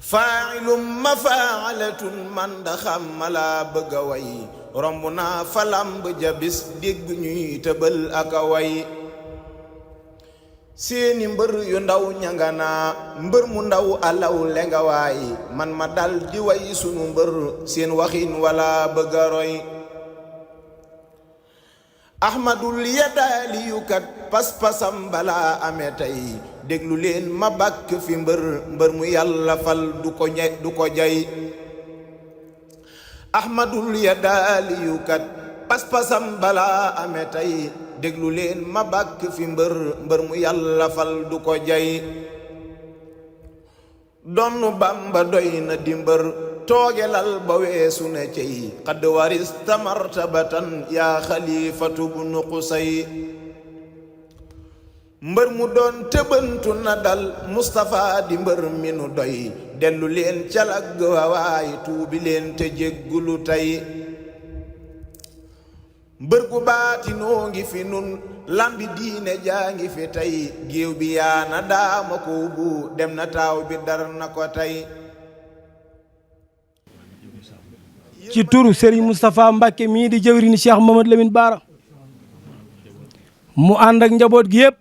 faa'ilum mafaalatun man da xam malaa bëgg a way romb naa falamb jabis dégg ñuy tëbal ak a way seeni mbër yu ndaw ñanganaa mbër mu ndaw alaw lenga waay man ma dal di way sunu mbër seen waxin wala bëgg a roy ahmadul yadaali yu kat pas-pasam balaa amee tey déglu leen ma bàkk fi mbër mu yàlla fal du ko jay ahmadul yadaali yu kat pas-pasam balaa amee tey déglu leen ma bàkk fi mbër mu yàlla fal du ko jay donnu Bamba doy na di mbër toogelal ba weesu ne cey xadd warista martabatan yaa xalifatu bu nu Qusay mbër mu doon tëbantu na dal Mustapha di mbër mi nu doy dellu leen calag wawaay tuubi leen te jéggulu tey mbër gu baati noo ngi fi nun lambi diine jaa ngi fi tey géew bi yaana daama ko bu dem na taaw bi dar na ko tey ci turu Serigne Moustapha Mbacke mii di jëwriñu Cheikh Mamadou Lamine Bara mu ànd ak njaboot gi yëpp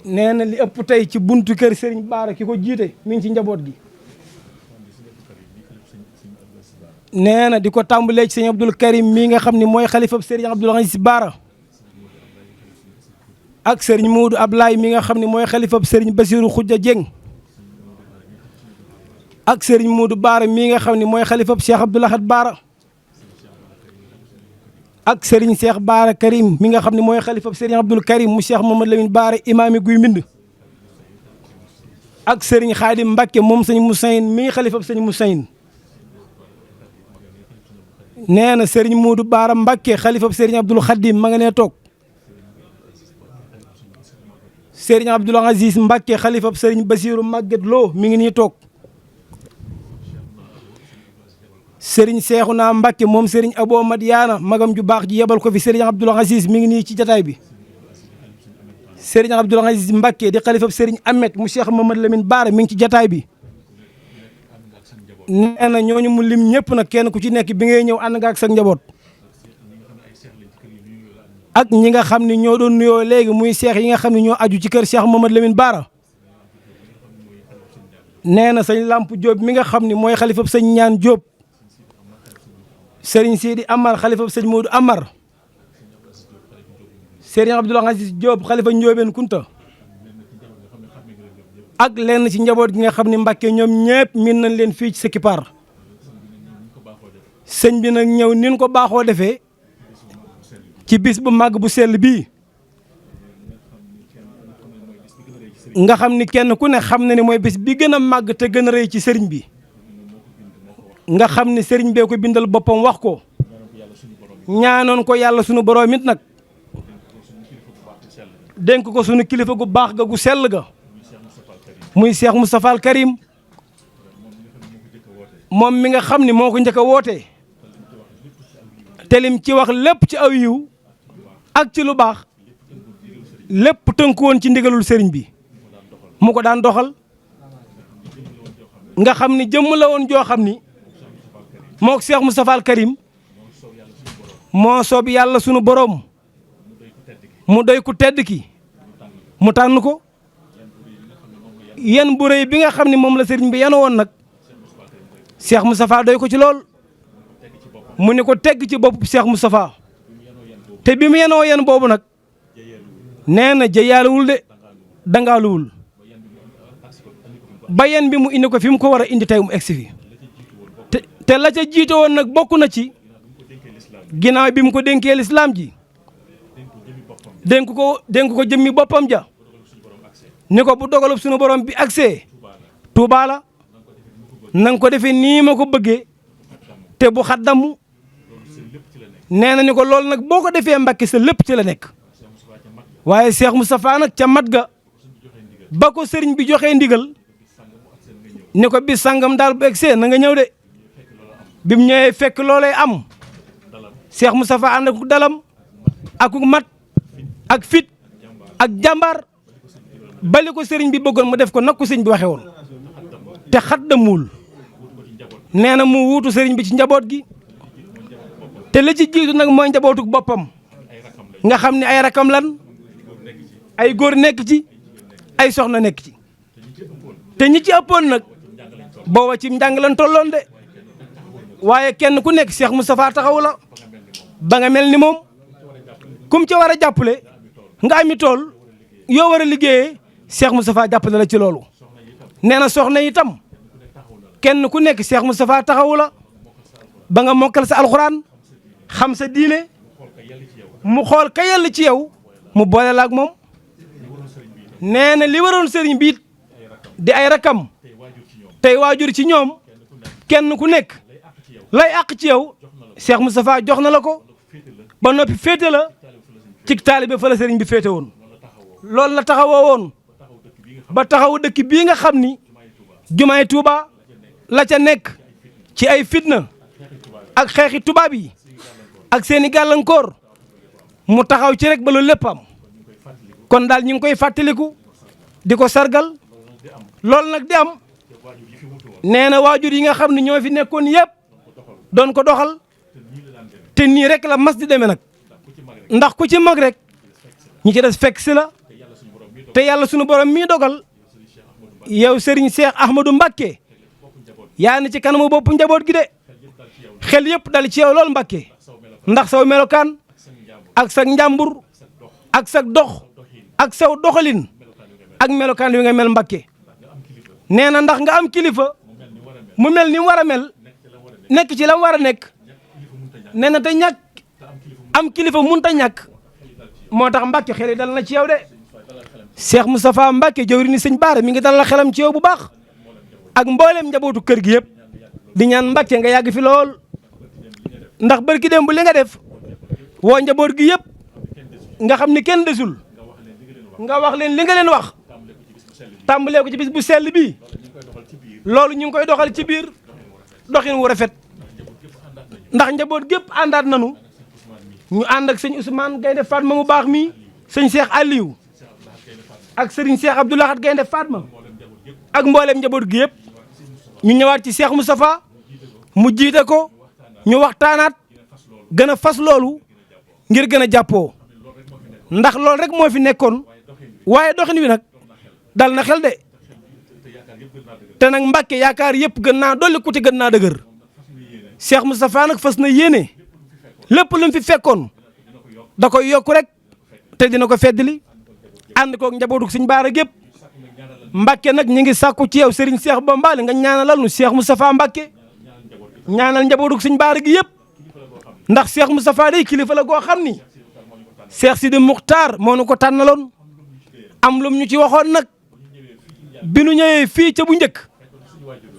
nee na li ëpp tey ci buntu kër Serigne Bara ki ko jiite mi ngi ci njaboot gi nee na di ko tàmbalee ci sëñ Abdoul Karim mii nga xam ne mooy xalifab Serigne Abdoul Aziz Bara ak Serigne Moudou Ablaye mi nga xam ne mooy xalifab Serigne Bassirou Khoudia Dieng ak Serigne Moudou Bara mii nga xam ne mooy xalifab Cheikh Abdoul Ahad Bara ak Serigne Cheikh Bara Karim mi nga xam ne mooy xalifab Serigne Abdoul Karim mu Cheikh Mamadou Lamine Bara imaami guy mbind ak Serigne Khadim Mbacke moom sëñ Moussaïn mii xalifab sëñ Moussaïn nee na Serigne Moudou Bara Mbacke xalifab Serigne Abdoul Khadim ma nga nee toog Serigne Abdoul Aziz Mbacke xalifab Serigne Bassirou Maguette Lo mi ngi nii toog Serigne Cheikhouna Mbacke moom Serigne Abo Madiana magam ju baax ji yebal ko fi Serigne Abdoul Aziz mi ngi nii ci jataay bi Serigne Abdoul Aziz Mbacke di xalifab Serigne Ahmed mu Cheikh Mamadou Lamine Bara mi ngi ci jataay bi nee na ñooñu mu lim ñëpp nag kenn ku ci nekk bi ngay ñëw ànd nga ak sa njaboot ak ñi nga xam ne ñoo doon nuyoo léegi muy seex yi nga xam ne ñoo aju ci kër Cheikh Mamadou Lamine Bara nee na sëñ Lamp Diop mi nga xam ne mooy xalifab sëñ Ñaan Diop Serigne Sidi Amar xalifab sëñ Modou Amar Serigne Abdoul Aziz Diop xalifa Ndiobène Kunta ak lenn ci njaboot gi nga xam ne Mbàkke ñoom ñëpp min nañ leen fii ci sa kippaar sëñ bi nag ñëw nin ko baaxoo defee ci bis bu màgg bu sell bii nga xam ni kenn ku ne xam na ne mooy bis bi gën a màgg te gën a rëy ci sëriñ bi nga xam ne sëriñ bee ko bindal boppam wax ko ñaanoon ko yàlla sunu borom it nag dénk ko sunu kilifa gu baax ga gu sell ga muy Cheikh Moustapha Al Karim moom mi nga xam ni moo ko njëkk a woote te lim ci wax lépp ci aw yiw ak ci lu baax lépp tënku woon ci ndigalul sëriñ bi mu ko daan doxal nga xam ni jëmm la woon joo xam ni moo ko Cheikh Moustapha Al Karim moo soob yàlla sunu boroom mu doy ku tedd ki mu tànn ko yan bu rëy bi nga xam ne moom la sëriñ bi yan woon nag Cheikh Moustapha doy ko ci lool mu ne ko tegg ci bopp Cheikh Moustapha te bi mu yenoo yan boobu nag nee na jëyaaluwul de dangaaluwul ba yan bi mu indi ko fi mu ko war a indi tey mu egsi fi te la ca jiite woon nag bokk na ci ginnaaw bi mu ko dénkee lislaam ji dénk ko jëmmi boppam ja ni ko bu dogalub suñu borom bi agsee Tuubaa la na nga ko defee nii ma ko bëggee te bu xaddamu nee na ni ko loolu nag boo ko defee Mbàkke sa lépp ci la nekk waaye Cheikh Moustapha nag ca mat ga ba ko sëriñ bi joxee ndigal ni ko bis sangam daal bu agsee na nga ñëw de bi mu ñëwee fekk loolee am Cheikh Moustapha ànd ak dalam ak mat ak fit ak jàmbaar bali ko sëriñ bi bëggoon mu def ko nag ko sëriñ bi waxee woon te xaddamul nee na mu wuutu sëriñ bi ci njaboot gi te li ci jiitu nag mooy njabootuk boppam nga xam ne ay rakam lan ay góor nekk ci ay soxna nekk ci te ñi ci ëppoon nag booba ci njàng lan tolloon de waaye kenn ku nekk Cheikh Moustapha taxawu la ba nga mel ni moom kum ca war a jàppale nga ami tool yoo war a liggéeyee Cheikh Moustapha jàppale la ci loolu nee na soxna itam kenn ku nekk Cheikh Moustapha taxawu la ba nga mokkal sa alxuraan xam sa diine mu xool ka yàlla ci yow mu boole la ak moom nee na li waroon sëriñ bi di ay rakam tey waajur ci ñoom kenn ku nekk lay àq ci yow Cheikh Moustapha jox na la ko ba noppi féete la ci taalibe fa la sëriñ bi féete woon loolu la taxawoo woon ba taxawu dëkk bii nga xam ni jumaay Tuuba la ca nekk ci ay fitna ak xeexi tubaab yi ak seeni gàllankoor mu taxaw ci rek ba loolu lépp am kon daal ñu ngi koy fàttaliku di ko sargal loolu nag di am nee na waajur yi nga xam ne ñoo fi nekkoon yëpp doon ko doxal te nii rek la mas di demee nag ndax ku ci mag rek ñi ci des fekk si la te yàlla sunu borom mii dogal yow Serigne Cheikh Ahmadou Mbacké yaa ni ci kanamu bopp njaboot gi de xel yëpp dal ci yow lool Mbacké ndax saw melokaan ak sa njàmbur ak sa dox ak saw doxalin ak melokaan wi nga mel Mbacké nee na ndax nga am kilifa mu mel ni mu war a mel nekk ci la mu war a nekk nee na te ñàkk am kilifa munta ñàkk moo tax Mbacké xel yi dal na ci yow de Cheikh Moustapha Mbacké jëwriñu sëñ Baara mi ngi dal la xelam ci yow bu baax ak mboolem njabootu kër gi yëpp di ñaan Mbacké nga yàgg fi lool ndax barki dem bu li nga def woo njaboot gi yëpp nga xam ni kenn desul nga wax leen li nga leen wax tàmbalee ko ci bis bu sell bi loolu ñu ngi koy doxal ci biir doxin wu rafet ndax njaboot gépp àndaat nanu ñu ànd ak sëñ Ousmane Gaynde Fatma mu baax mi sëñ Cheikh Aliou ak sëriñ Cheikh Abdou Lahad Gaynde Fatma ak mboolem njaboot gi yëpp ñu ñëwaat ci Cheikh Moustapha mu jiite ko ñu waxtaanaat gën a fas loolu ngir gën a jàppoo ndax loolu rek moo fi nekkoon waaye doxin wi nag dal na xel de te nag Mbacké yaakaar yëpp gën naa dolli ku ci gën naa dëgër Cheikh Moustapha nag fas na yéene lépp lu mu fi fekkoon da koy yokku rek te dina ko feddali ànd koog njabootu sëñ Baara gépp Mbacké nag ñu ngi sàkku ci yow Serigne Cheikh Bombali nga ñaanalal nu Cheikh Moustapha Mbacké ñaanal njabootu sëñ Baara gi yëpp ndax Cheikh Moustapha day kilifa la goo xam ni Cheikh Sidi Muxtaar moo nu ko tànnaloon am lum ñu ci waxoon nag bi nu ñëwee fii ca bu njëkk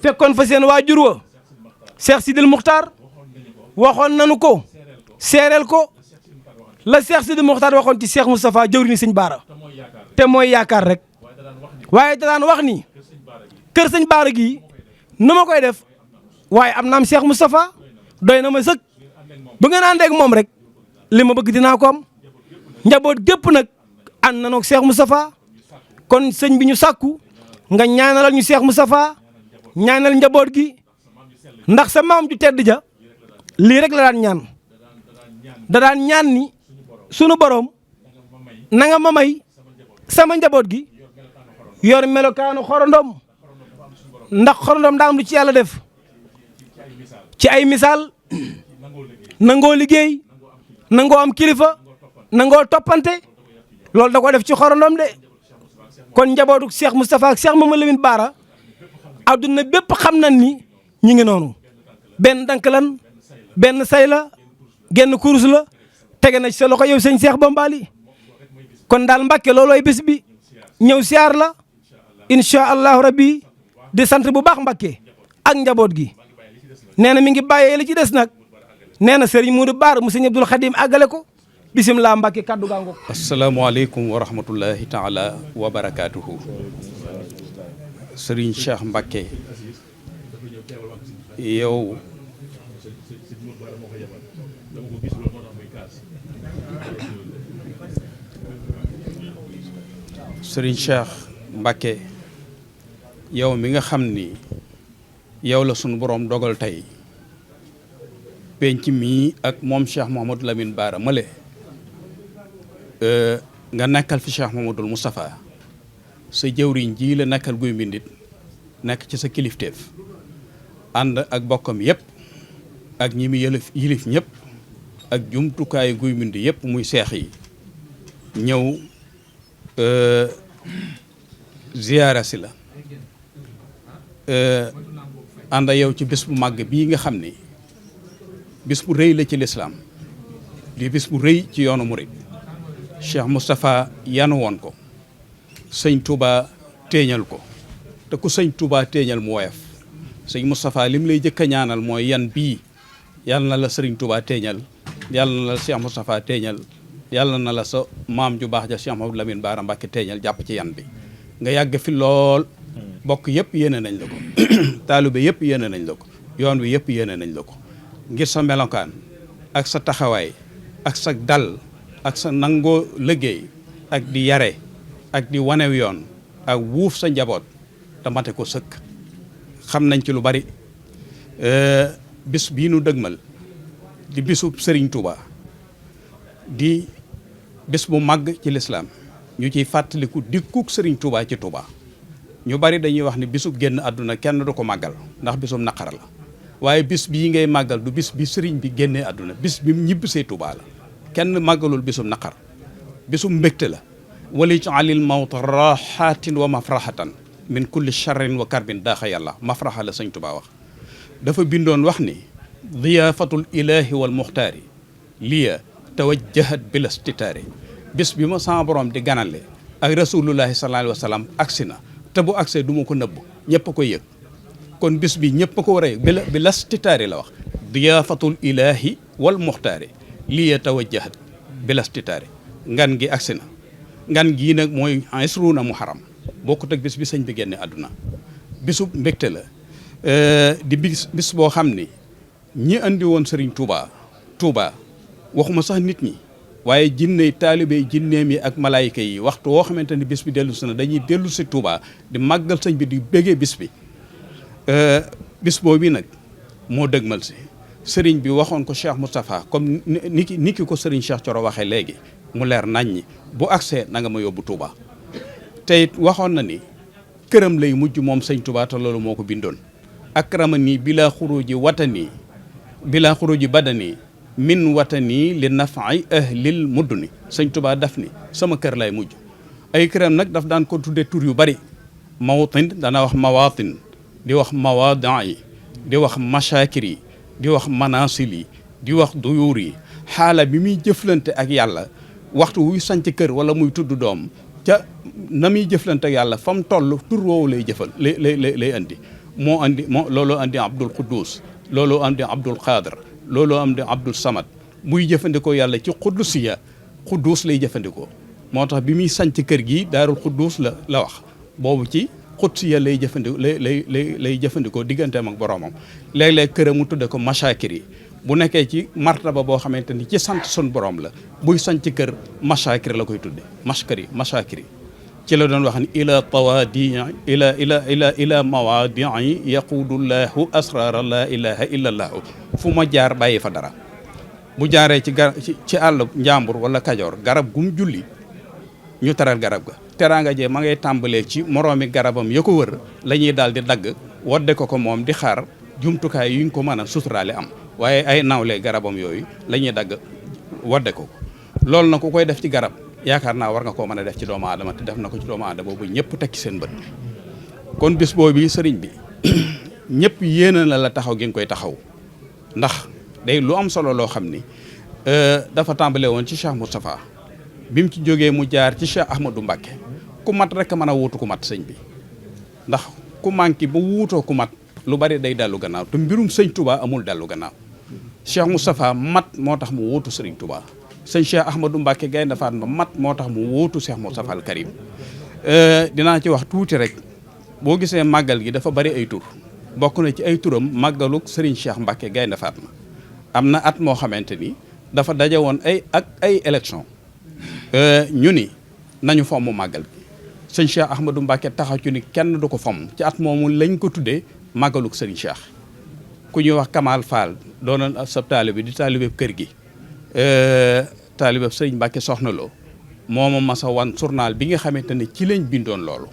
fekkoon fa seen waajur wa Cheikh Sidil Muxtaar waxoon nanu ko seereel ko la Cheikh Sidil Muxtaar waxoon ci Cheikh Moustapha jëwriñu sëñ Baara te mooy yaakaar rek waaye da daan wax ni kër sëñ Baara gii nu ma koy def waaye am naam Cheikh Moustapha doy na ma sëkk bu ngeen àndee ak moom rek li ma bëgg dinaa ko am njaboot gépp nag ànd nañoo ak Cheikh Moustapha kon sëñ bi ñu sàkku nga ñaanalal ñu Cheikh Moustapha ñaanal njaboot gi ndax sa maam ju tedd ja lii rek la daan ñaan da daan ñaan ni sunu borom na nga ma may sama njaboot gi yor melokaanu xorondom ndax xorondom daa am lu ci yàlla def ci ay misaal nangoo liggéey nangoo am kilifa nangoo toppante loolu da ko def ci xorondom de kon njabootu Cheikh Moustapha ak Cheikh Mamadou Lamine Bara adduna bépp xam nañ ni ñi ngi noonu benn dank lan benn say la genn kurus la tege na ci sa loxo yow sëñ Cheikh Bombali kon daal Mbacké loolooy bés bi ñëw siyaar la incha allahu rabbi di sant bu baax Mbacké ak njaboot gi nee na mi ngi bàyyee li ci des nag nee na Serigne Modou Bara mu sëñ Abdoul Khadim àggale ko bisimilah Mbacké kaddu gaa ngoog. asalaamaaleykum wa rahmatullahi taala wa barakaatuhu. Serigne Cheikh Mbacké yow Serigne Cheikh Mbàkke yow mi nga xam ni yow la sunu boroom dogal tey penc mii ak moom Cheikh Mouhamadou Lamine Bara male nga nekkal fi Cheikh Mouhamadoul Moustapha sa jëwriñ ji la nekkal Guy Mbindit nekk ci sa kilifteef ànd ak bokkam yëpp ak ñi mu yilif ñëpp ak jumtukaayu Guy Mbind yëpp muy seex yi ñëw ziyaara si la ànd yow ci bis bu màgg bii nga xam ni bis bu rëy la ci lislaam di bis bu rëy ci yoonu murid Cheikh Moustapha yanu woon ko sëñ Touba téeñal ko te ku sëñ Touba téeñal mu woyof sëñ Moustapha lim lay jëkk a ñaanal mooy yan bii yàlla na la sëriñ Touba téeñal yàlla na la Cheikh Moustapha téeñal yàlla na la sa maam ju baax ja Cheikh Mouhamadou Lamine Bara Mbacké téeñal jàpp ci yan bi nga yàgg fi lool bokk yëpp yéene nañ la ko taalibe yëpp yéene nañ la ko yoon wi yëpp yéene nañ la ko ngir sa melokaan ak sa taxawaay ak sa dal ak sa nangoo liggéey ak di yare ak di wanew yoon ak wuuf sa njaboot te mate ko sëkk xam nañ ci lu bari bis bii nu dëgmal di bisu Serigne Touba di bis bu màgg ci lislaam ñu ciy fàttaliku dikkuk Serigne Touba ci Touba ñu bari dañuy wax ni bisu génn àdduna kenn du ko màggal ndax bisum naqar la waaye bis bii ngay màggal du bis bi Serigne bi génnee àdduna bis bi ñibbisee Touba la kenn màggalul bisum naqar bisum mbégte la wali ci alil mawta raxatin wa mafraxatan min kulli charrin wa karbin daaxa yàlla mafraxa la sëñ Touba wax dafa bindoon wax ni diyaafatul ilahi wal muxtaari liya tawajjahat bila stitaari bis bi ma sama borom di ganale ak rasulullahi sallallahu alayhi wa sallam agsi na te bu agsee du ma ko nëbb ñëpp a koy yëg kon bis bi ñëpp a ko war a yëg bi la stitaari la wax diyaafatul ilahi wal muxtaari liya tawajjahat bila stitaari ngan gi agsi na ngan gii nag mooy isruuna muharram bokkut ak bis bi sëñ bi génne àdduna bisu mbégte la di bis boo xam ni ñi andi woon Serigne Touba waxuma sax nit ñi waaye jinne taalibe jinneem yi ak malaayika yi waxtu woo xamante ni bis bi dellu si na dañuy dellu si Touba di màggal sëñ bi di béggee bis bi bis boobu nag moo dëgmal si sëriñ bi waxoon ko Cheikh Moustapha comme ni ki ko sëriñ Cheikh Thioro waxee léegi mu leer nañ ñi bu agsee na nga ma yóbbu Touba te it waxoon na ni këram lay mujj moom sëñ Touba te loolu moo ko bindoon akramani bila xuruji watani bila xuruji badani min watani li nafaay ahlil mudduni sëñ Touba daf ni sama kër lay mujj ay këram nag daf daan ko tudde tur yu bari mawtin dana wax mawatin di wax mawadaa yi di wax mashakir yi di wax manasil yi di wax duyuur yi xaala bi muy jëflante ak yàlla waxtu wuy sanc kër wala muy tudd doom ca na muy jëflante ak yàlla fa mu toll tur woowu lay jëfal lay andi looloo andi Abdul Quddus looloo andi Abdul Xaadir looloo andi Abdul Samad muy jëfandikoo yàlla ci xuddusiya xuddus lay jëfandikoo moo tax bi muy sanc kër gi daarul xuddus la wax boobu ci xudsiya lay jëfandikoo lay jëfandikoo digganteem ak boroomam léeg-léeg këram mu tudde ko mashakir yi bu nekkee ci martaba boo xamante ni ci sant sun borom la buy sanc kër mashakir la koy tudde mashakir yi ci la doon wax ni ila tawadii ila mawadii yaqudullahu asrara la ilaha illa allahu fu ma jaar bàyyi fa dara bu jaaree ci àll njàmbur wala kajoor garab gum julli ñu teral garab ga teraanga jee ma ngay tàmbalee ci moroomi garabam ya ko wër la ñuy daal di dagg wadde ko moom di xaar jumtukaay yuñ ko mën a suturaale am waaye ay nawle garabam yooyu la ñuy dagg wadde ko loolu na ku koy def ci garab yaakaar naa war nga koo mën a def ci doomu aadama te def na ko ci doomu aadama boobu ñëpp tekki seen bët kon bis boobu sëriñ bi ñëpp yéene na la taxaw gi nga koy taxaw ndax day lu am solo loo xam ni dafa tàmbale woon ci Cheikh Moustapha bi mu ci jógee mu jaar ci Cheikh Ahmadou Mbacké ku mat rek a mën a wuutu ku mat sëñ bi ndax ku manqué ba wuutoo ku mat lu bari day dellu gannaaw te mbirum sëñ Touba amul dellu gannaaw Cheikh Moustapha mat moo tax mu wuutu sëriñ Touba sëñ Cheikh Ahmadou Mbacké Gaynde Fatma mat moo tax mu wuutu Cheikh Moustapha al Karim dinaa ci wax tuuti rek boo gisee màggal gi dafa bari ay tur bokk na ci ay turam màggaluk sëriñ Cheikh Mbacké Gaynde Fatma am na at moo xamante ni dafa daje woon ay élection ñu ni nañu fomm màggal gi sëñ Cheikh Ahmadou Mbacke taxaw ci ni kenn du ko fomm ci at moomu lañ ko tuddee màggaluk sëriñ Cheikh ku ñuy wax Kamal Fall doonoon sab taalibe di taalibe kër gi taalibe sëriñ Mbacke soxna loo mooma masa wan journal bi nga xamante ne ci lañ bindoon loolu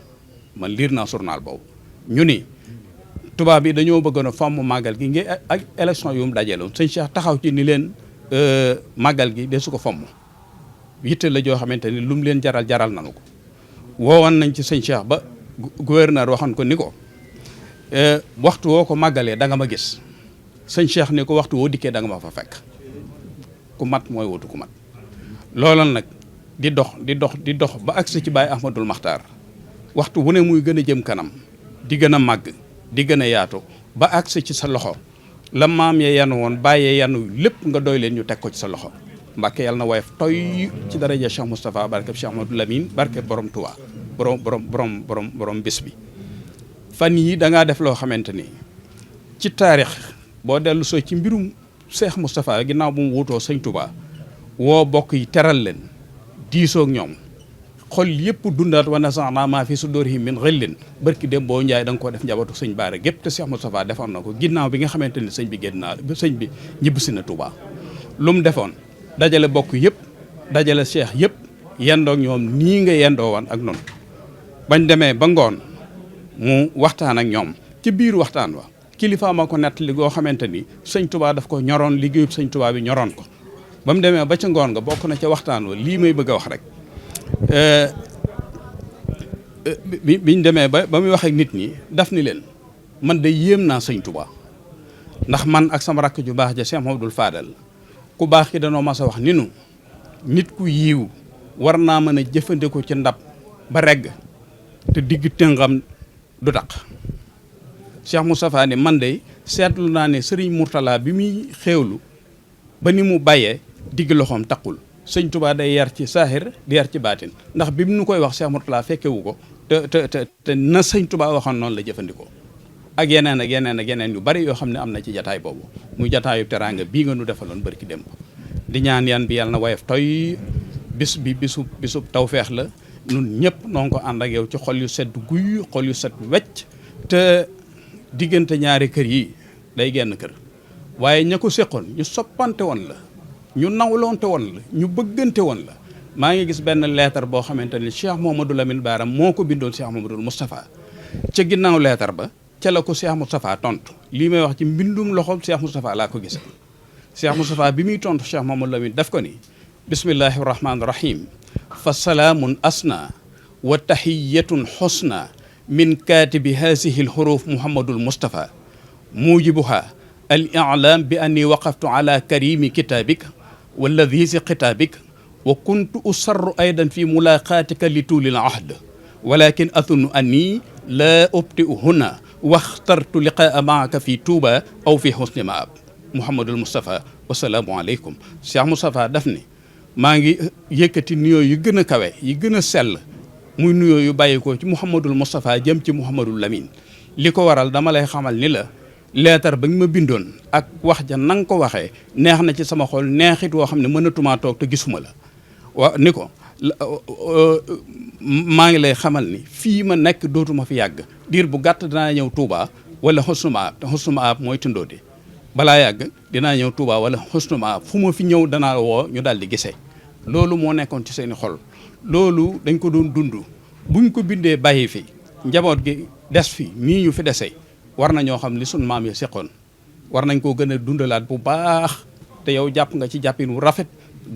man liir naa journal boobu ñu ni tubaab bi dañoo bëggoon a fomm màggal gi ngi ak élection yu mu dajaloon sëñ Cheikh taxaw ci ni leen màggal gi de su ko fomm yitte la joo xamante ni lu mu leen jaral nanu ko woowoon nañ ci sëñ Cheikh ba gouverneur waxoon ko ni ko waxtu woo ko màggalee da nga ma gis sëñ Cheikh ni ko waxtu woo dikkee da nga ma fa fekk ku mat mooy wutu ku mat loolal nag di dox ba agsi ci Baye Ahmadul Maxtaar waxtu wu ne muy gën a jëm kanam di gën a màgg di gën a yaatu ba agsi ci sa loxo la maam ya yanu woon bàyyee yanu lépp nga doy leen ñu teg ko ci sa loxo Mbàkke yàlla na woyof toy ci daraja Cheikh Moustapha barkeb Cheikh Ahmadou Lamine barkeb borom Touba borom bis bi fan yi da ngaa def loo xamante ni ci taarix boo dellu soo ci mbirum Cheikh Moustapha ginnaaw bu mu wutoo sëñ Touba woo bokk yi teral leen diisoog ñoom xol yëpp dundaat wa nasaxnaa maa fi sudurihim min ghillin barki dem boo njaay da nga ko def njabootu sëñ Baara gépp te Cheikh Moustapha defoon na ko ginnaaw bi nga xamante ni sëñ bi ñibbisi na Touba lu mu defoon dajale bokk yëpp dajale cheikh yëpp yendoog ñoom nii nga yendoo woon ak noonu bañ demee ba ngoon mu waxtaan ak ñoom ci biir waxtaan wa kilifa ma ko nettali goo xamante ni sëñ Touba daf ko ñoroon liggéeyub sëñ Touba bi ñoroon ko ba mu demee ba ca ngoon nga bokk na ca waxtaan wa lii may bëgg a wax rek biñ demee ba muy wax ak nit ñi daf ni leen man de yéem naa sëñ Touba ndax man ak sama rakk ju baax ja Cheikh Mouhamadoul Fadal ku baax ki danoo mas a wax ni nu nit ku yiiw war naa mën a jëfandikoo ci ndab ba regg te digg tëngam du taq Cheikh Moustapha ni man de seetlu naa ne Serigne Mourtala bi muy xéewlu ba ni mu bàyyee digg loxoom taqul sëñ Touba day yar ci saahir di yar ci baatin ndax bi mu nu koy wax Cheikh Mourtala fekkewu ko te na sëñ Touba waxoon noonu la jëfandikoo ak yeneen yu bari yoo xam ne am na ci jataay boobu muy jataayu teraanga bii nga nu defaloon barki démb di ñaan yan bi yàlla na woyof toy bis bi bisub tawfeex la nun ñëpp noo ngi ko ànd ak yow ci xol yu sedd guy xol yu set wecc te diggante ñaari kër yi day genn kër waaye ña ko séqoon ñu soppante woon la ñu nawloonte woon la ñu bëggante woon la maa ngi gis benn lettre boo xamante ni Cheikh Mouhamadoul Lamine Bara moo ko bindoon Cheikh Mouhamadoul Moustapha ca ginnaaw lettre ba ca la ko Cheikh Moustapha tontu lii may wax ci mbindum loxo Cheikh Moustapha laa ko gise Cheikh Moustapha bi muy tontu Cheikh Mouhamadoul Lamine daf ko ni bismillahi rahmaani rahim fa salaamun asna wa tahiyatun xusna min katibi hasihi alxuruf Mouhamadoul Moustapha mujibuha al i'lam bi anni waqaftu ala karimi kitabik walladi si kitabik wa kuntu usarru aydan fi mulaqatika li tuulil ahd walakin athunnu anni la ubti'u huna waxtartu liqaa maaka fi Touba aw fi husni maab Mouhamadoul Moustapha wasalaamu aleykum Cheikh Moustapha daf ni maa ngi yëkkati nuyoo yu gën a kawe yi gën a sell muy nuyoo yu bàyyikoo ci Mouhamadoul Moustapha jëm ci Mouhamadoul Lamine li ko waral dama lay xamal ni la leetar ba nga ma bindoon ak wax ja na nga ko waxee neex na ci sama xol neexit woo xam ne mënatumaa toog te gisuma la wa ni ko maa ngi lay xamal ni fii ma nekk dootuma fi yàgg diir bu gàtt dinaa ñëw Touba wala Husnu Maab te Husnu Maab mooy Tindodi balaa yàgg dinaa ñëw Touba wala Husnu Maab fu ma fi ñëw danaa woo ñu daal di gisee loolu moo nekkoon ci seeni xol loolu dañ ko doon dund buñ ko bindee bàyyi fi njaboot gi des fi nii ñu fi desee war na ñoo xam li sun maam yi seqoon war nañ koo gën a dundalaat bu baax te yow jàpp nga ci jàppin wu rafet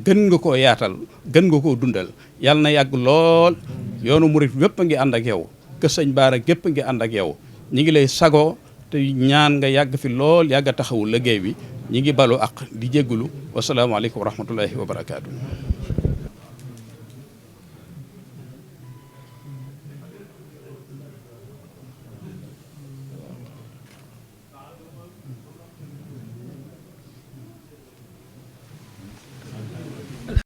gën nga koo yaatal gën nga koo dundal yàlla na yàgg lool yoonu murit wépp a ngi ànd ak yow kër sëñ Baara gépp a ngi ànd ak yow ñi ngi lay sagoo te ñaan nga yàgg fi lool yàgg a taxawul liggéey bi ñi ngi balu ak di jéggulu wasalaamaaleykum wa rahmatullahi wa barakaatu.